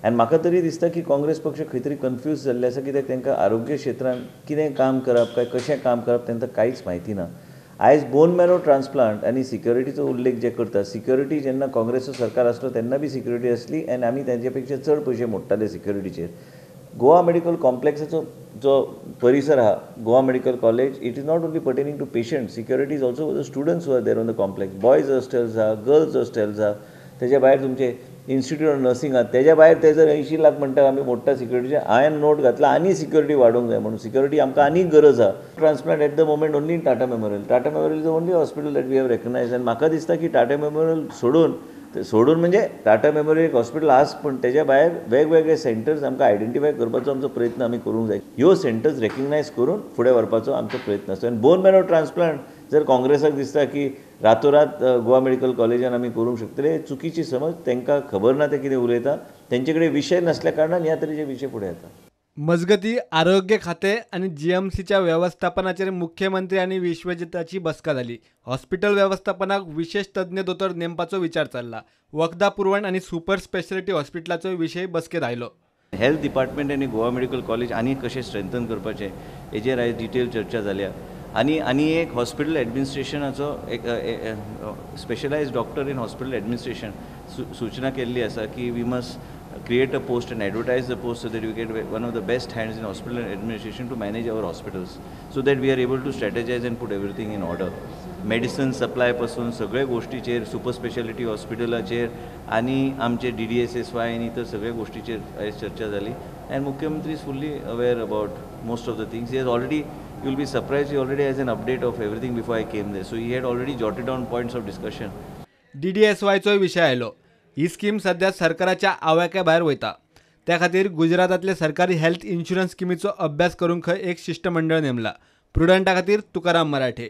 आनी म्हाका तरी दिसता की काँग्रेस पक्ष खंय तरी कन्फ्यूज जाल्ले आसा, कित्याक तांकां आरोग्य क्षेत्रांत कितें काम करप काय कशें काम करप तांकां कांयच म्हायती ना. आयज बोन मॅरो ट्रान्सप्लांट आनी सिक्युरिटीचो उल्लेख जे करता, सिक्युरिटी जेन्ना काँग्रेसचो सरकार आसलो तेन्ना बी सिक्युरिटी आसली आनी आमी तांचे पेक्षा चड पयशे मोडटाले सिक्युरिटीचेर. गोवा मेडिकल कॉम्प्लेक्साचो जो परिसर आहा, Goa medical college, it is not only pertaining to patient, security is also the students who are there on the complex. Boys hostels आहा, गर्ल्स हॉस्टेल्स आहा, तेज्या भायर तुमचे इन्स्टिट्यूट ऑफ नर्सिंग आहा, तेज्या भायर ते जर 80 लाख म्हणटा आमी मोडटा सिक्युरिटीचे, हांवें नोट घातला आनी सिक्युरिटी वाडोवंक जाय म्हणून, सिक्युरिटी आमकां आनी गरज आहा. Transplant at the moment only in Tata Memorial. Tata Memorial is the only hospital that we have recognise. आनी म्हाका दिसता की टाटा मेमोरियल सोडून म्हणजे टाटा मेमोरियल एक हॉस्पिटल आस, पूण तेज्या भायर वेगवेगळे सेंटर्स आमकां आयडेंटिफाय करपाचो आमचो प्रयत्न आमी करूंक जाय. ह्यो सेंटर्स रेकग्नायज करून फुडें व्हरपाचो आमचो प्रयत्न आसता. आनी बोन मॅरो ट्रान्सप्लांट जर काँग्रेसाक दिसता की रातोरात गोवा मेडिकल कॉलेजान आमी करूंक शकतले, चुकीची समज, तांकां खबर ना ते कितें उलयता, तेंचे कडेन विशय नासल्या कारणान ह्या तरेचे विशय फुडें येता. मजगती आरोग्य खाते आनी जीएमसीच्या वेवस्थापनाचेर मुख्यमंत्री आनी विश्वजिताची बसका जाली. हॉस्पिटल वेवस्थापनाक विशेष तज्ञ दोतोर नेमपाचो विचार चल्ला. वखदां पुरवण आनी सुपर स्पेशालिटी हॉस्पिटलाचो विशय बसकेत आयलो. हेल्थ डिपार्टमेंट आनी गोवा मेडिकल कॉलेज आनी कशें स्ट्रेंथन करपाचें हेजेर आयज डिटेल चर्चा जाल्या. आनी आनी एक हॉस्पिटल एडमिनिस्ट्रेशनाचो एक specialised doctor in hospital administration सूचना केल्ली आसा की we must create a post and advertise the post so that we get one of the best hands in hospital administration to manage our hospitals, so that we are able to strategize and put everything in order. Medicine supply पासून सगळे गोष्टीचेर, super speciality हॉस्पिटलाचेर आनी आमचे DDSSY आनी इतर सगळे गोष्टीचेर आयज चर्चा जाली. आनी मुख्यमंत्री is fully aware about most of the things. He has already, you will be surprised, he already has an update of everything before I came there. So he had already jotted down points of discussion. DDSYचोय विशय आयलो. ही scheme सध्या सरकाराच्या आवाक्या भायर वयता. त्या खातीर गुजरातांतले सरकारी health insurance स्किमीचो अभ्यास करूंक खंय एक शिश्टमंडळ नेमला. प्रुडंटा खातीर तुकाराम मराठे.